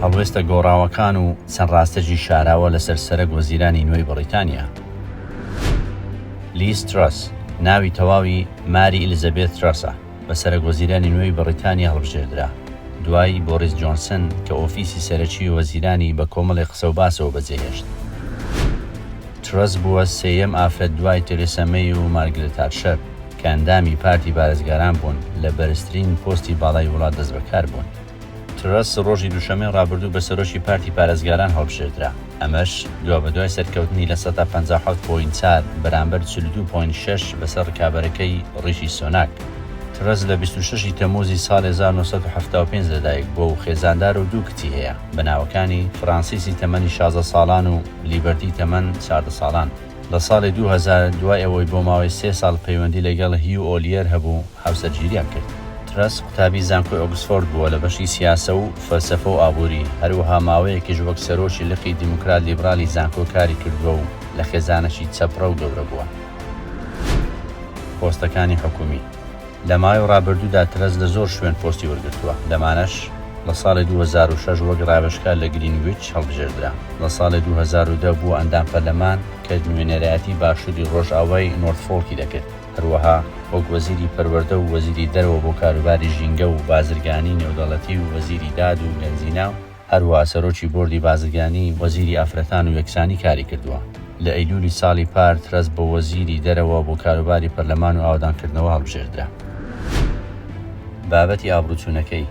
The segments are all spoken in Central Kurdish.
هەڵوێستە گۆڕاوەکان و چەند ڕاستەکی شاراوە لەسەر سەرەک وەزیرانی نوێی بەڕیتانیا. لیز ترەس، ناوی تەواوی ماری ئیلیزابێث ترەسە، بە سەرەک وەزیرانی نوێی بەڕیتانیا هەڵبژێردرا، دوای بۆریس جۆنسن کە ئۆفیسی سەرەکی وەزیرانی بە کۆمەڵێک قسەوباسەوە بەجێهێشت. ترەس بووە سێیەم ئافرەت دوای تێرێسا مەی و مارگرێت تاتشەر کە ئەندامی پارتی پارێزگاران بوون لە بەرزترین پۆستی باڵای وڵات دەستبەکار بوون. ترەس ڕۆژی دووشەممەی ڕابردوو بە سەرۆکی پارتی پارێزگاران هەڵبژێردرا، ئەمەش دوابەدوای سەرکەوتنی 57.4% بەرامبەر 42.6 بەسەر ڕکابەرەکەی ڕیشی سۆناک. ترەس لە 26 ی تەمموزی ساڵی 1975 لەدایکبووە و خێزاندار و دوو کچی هەیە بە ناوەکانی فرانسیسی تەمەنی 16 ساڵان و لیبەرتی تەمەن 14 ساڵان. لە ساڵی 2000 دوای ئەوەی بۆ ماوەی سێ ساڵ پەیوەندی لەگەڵ هیو ئۆلیەر هەبوو، هاوسەرگیریان کرد. ترەس قوتابی زانکۆی ئۆکسفۆرد بووە لە بەشی سیاسە و فەلسەفە و ئابووری، هەروەها ماوەیەکیش وەک سەرۆکی لقی دیموکرات لیبرالی زانکۆ کاری کردووە و لە خێزانێکی چەپڕەو گەورە بووە. پۆستەکانی حکوومی. لە ماوەی ڕابردوودا ترەس لە زۆر شوێن پۆستی وەرگرتووە، لەمانەش، لە ساڵی 2006 وەک ڕاوێژکار لە گرینویچ هەڵبژێردرا، لە ساڵی 2010 بووە ئەندام پەرلەمان کە نوێنەرایەتی باشووری ڕۆژئاوای نۆرتفۆڵکی دەکرد. هەروەها وەک وەزیری پەروەردە و وەزیری دەرەوە بۆ کاروباری ژینگە و بازرگانی نێودەڵەتی و وەزیری داد و گەنجینە و هەروەها سەرۆکی بۆردی بازرگانی، وەزیری ئافرەتان و یەکسانی کاری کردووە. لە ئەیلولی ساڵی پار ترەس بۆ وەزیری دەرەوە بۆ کاروباری پەرلەمان و ئاوەدانکردنەوە هەڵبژێردرا. بابەتی ئابڕووچوونەکەی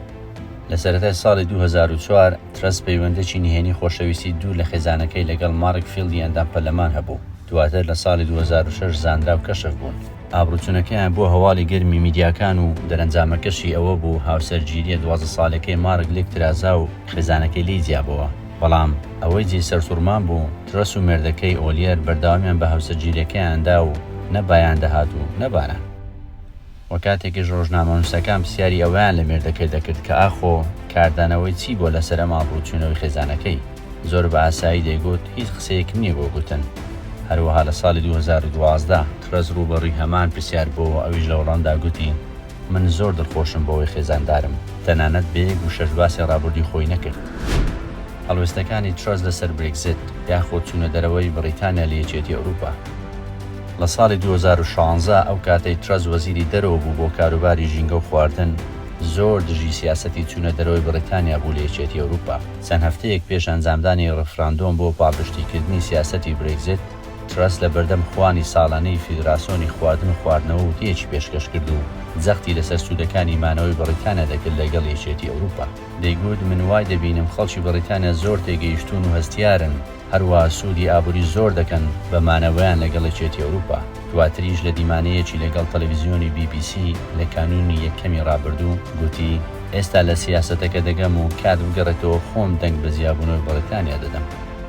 لە سەرەتای ساڵی 2004 ترەس پەیوەندێکی نهێنی خۆشەویستی دوور لە خێزانەکەی لەگەڵ مارک فیڵدی ئەندام پەرلەمان هەبوو. دواتر لە ساڵی 2006 زانرا و کەشف بوون. ئابڕووچوونەکەیان بووە هەواڵی گەرمی میدیاکان و دەرەنجامەکەشی ئەوە بوو هاوسەرگیرییە 12 ساڵیەکەی مارک لێک ترازا و خێزانەکەی لێی جیابۆوە. بەڵام ئەوەی جێی سەرسوڕمان بوو ترەس و مێردەکەی ئۆلیەر بەردەوامیان بە هاوسەرگیرییەکەیان دا و نە بایان دەهات و نە باران. وە کاتێکیش ڕۆژنامەنووسەکان پرسیاری ئەوەیان لە مێردەکەی دەکرد کە ئاخۆ کاردانەوەی چی بووە لەسەر ئەم ئابڕووچوونەوەی خێزانەکەی، زۆر بە ئاسایی دەیگوت هیچ قسەیەکم نییە بۆ گوتن. هەروەها لە ساڵی 2012 ترەس ڕووبەڕووی هەمان پرسیار بۆوە ئەویش لە وەڵامدا گوتی من زۆر دڵخۆشم بەوەی خێزاندارم. تەنانەت بە یەک وشەش باسی ڕابردووی خۆی نەکرد. هەڵوێستەکانی ترەس لەسەر برێگزت یاخود چوونەدەرەوەی بڕیتانیا لە یەکێتی ئەوروپا. لە ساڵی 2016 ئەو کاتەی ترەس وەزیری دەرەوە بوو بۆ کاروباری ژینگە و خواردن، زۆر دژی سیاسەتی چوونە دەرەوەی بڕیتانیا بوو لە یەکێتی ئەوروپا. چەند هەفتەیەک پێش ئەنجامدانی ڕیفراندۆم بۆ پاڵپشتیکردنی سیاسەتی برێگزت، ترەس لە بەردەم خوانی ساڵانەی فیدراسۆنی خواردن و خواردنەوە وتەیەکی پێشکەش کرد و جەختی لەسەر سوودەکانی مانەوەی بڕیتانیا دەکرد لەگەڵ یەکێتی ئەوروپا. دەیگوت، من وای دەبینم خەڵکی بڕیتانیا زۆر تێگەیشتوون و هەستیارن، هەروەها سوودی ئابووری زۆر دەکەن بە مانەوەیان لەگەڵ یەکێتی ئەوروپا. دواتریش لە دیمانەیەکی لەگەڵ تەلەڤیزیۆنی بی بی سی لە کانوونی یەکەمی ڕابردوو گوتی، ئێستا لە سیاسەتەکە دەگەم و کات بگەڕێتەوە خۆم دەنگ بە جیابوونەوەی بەڕیتانیا دەدەم.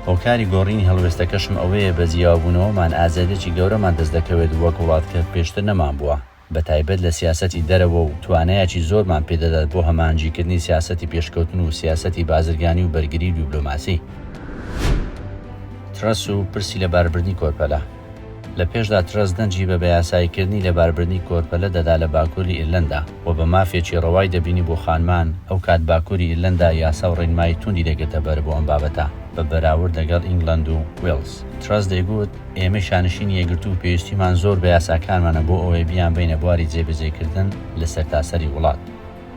هۆکاری گۆڕینی هەڵوێستەکەشم ئەوەیە بە جیاوبوونەوەمان ئازادیەکی گەورەمان دەست دەکەوێت وەک وڵات کە پێشتر نەمانبووە، بەتایبەت لە سیاسەتی دەرەوە و توانایەکی زۆرمان پێدەدات بۆ هەماهەنگیکردنی سیاسەتی پێشکەوتن و سیاسەتی بازرگانی و بەرگری و دیبلۆماسی. ترەس و پرسی لەباربردنی کۆرپەلە. لە پێشدا ترەس دەنگی بە بەیاساییکردنی لەباربردنی کۆرپەلە دەدا لە باکووری ئیرلەندا و بە مافێکی ڕەوای دەبینی بۆ خانمان، ئەوکات باکووری ئیرلەندا یاسا و ڕێنمایی توندی دەگرتە بەر بۆ ئەم بابەتە بە بەراورد لەگەڵ ئینگلەند و وێڵز. ترەس دەیگوت، ئێمەی شانشینی یەکگرتوو پێویستیمان زۆر بە یاساکانمانە بۆ ئەوەی بیانبەینە بواری جێبەجێکردن لە سەرتاسەری وڵات.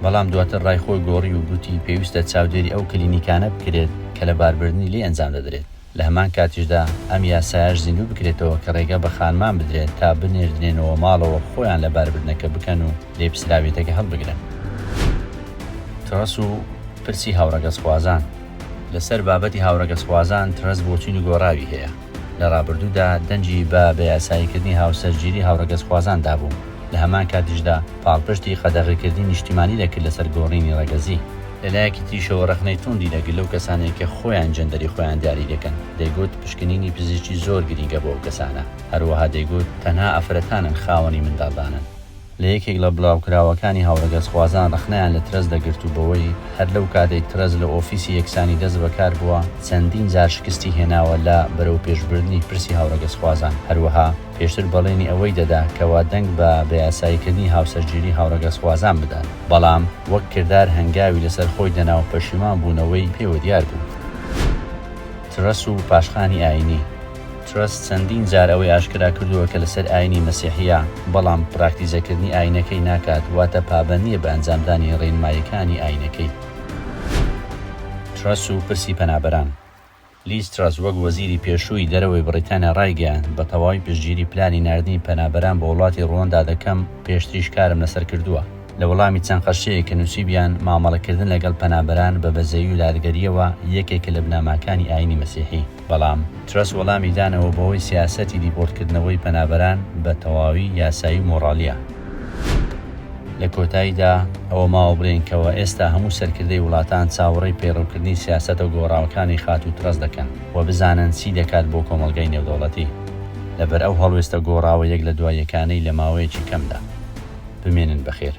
بەڵام دواتر ڕای خۆی گۆڕی و گوتی پێویستە چاودێری ئەو کلینیکانە بکرێت کە لەباربردنی لێ ئەنجام دەدرێت، لە هەمان کاتیشدا ئەم یاسایەش زیندوو بکرێتەوە کە ڕێگە بە خانمان بدرێت تا بنێردرێنەوە ماڵەوە خۆیان لەباربردنەکە بکەن و لێپسراویەتەکە هەڵبگرن. ترەس و پرسی هاوڕەگەزخوازان. لەسەر بابەتی هاوڕەگەزخوازان ترەس بۆچوونی گۆڕاوی هەیە. لە ڕابردوودا دەنگی بە بەیاساییکردنی هاوسەرگیری هاوڕەگەزخوازان دابوو، لە هەمان کاتیشدا پاڵپشتی قەدەغەکردنی نیشتیمانی دەکرد لەسەر گۆڕینی ڕەگەزی. لە لایەکی تریشەوە ڕەخنەی توندی دەگرت لەو کەسانەی کە خۆیان جێندەری خۆیان دیاری دەکەن، دەیگوت پشکنینی پزیشکی زۆر گرینگە بۆ ئەو کەسانە، هەروەها دەیگوت تەنها ئافرەتانن خاوەنی منداڵدانن. لە یەکێک لە بڵاوکراوەکانی هاوڕەگەزخوازان ڕەخنەیان لە ترەس دەگرت و بەوەی هەر لەو کاتەی ترەس لە ئۆفیسی یەکسانی دەست بەکار بووە چەندین جار شکستی هێناوە لە بەرەوپێشبردنی پرسی هاوڕەگەزخوازان هەروەها پێشتر بەڵێنی ئەوەی دەدا کەوا دەنگ بە بەیاساییکردنی هاوسەرگیری هاوڕەگەزخوازان بدات بەڵام وەک کردار هەنگاوی لەسەر خۆی دەنا و پەشیمان بوونەوەی پێوە دیار بوو. ترەس و پاشخانی ئایینی. ترەس چەندین جار ئەوەی ئاشکرا کردووە کە لەسەر ئایینی مەسیحییە، بەڵام پراکتیزەکردنی ئایینەکەی ناکات، واتە پابەند نییە بە ئەنجامدانی ڕێنماییەکانی ئایینەکەی. ترەس و پرسی پەنابەران. لیز ترەس وەک وەزیری پێشووی دەرەوەی بڕیتانیا ڕایگەیاند، بە تەواوی پشتگیری پلانی ناردنی پەنابەران بۆ وڵاتی ڕوەندا دەکەم، پێشتریش کارم لەسەر کردووە. لە وەڵامی چەند قەشەیەک کە نووسیبیان، مامەڵەکردن لەگەڵ پەنابەران بە بەزەیی و دادگەرییەوە یەکێکە لە بنەماکانی ئایینی مەسیحی، بەڵام ترەس وەڵامی دانەوە بەوەی سیاسەتی دیپۆرتکردنەوەی پەنابەران بە تەواوی یاسایی و مۆڕاڵییە. لە کۆتاییدا ئەوە ماوە بڵێین کەوا ئێستا هەموو سەرکردەی وڵاتان چاوەڕێی پەیڕەوکردنی سیاسەتە گۆڕاوەکانی خاتوو ترەس دەکەن و بزانن چی دەکات بۆ کۆمەڵگای نێودەوڵەتی لەبەر ئەو هەڵوێستە گۆڕاوە یەک لە دوای یەکانەی لە ماوەیەکی کەمدا. بمێنن بەخێر.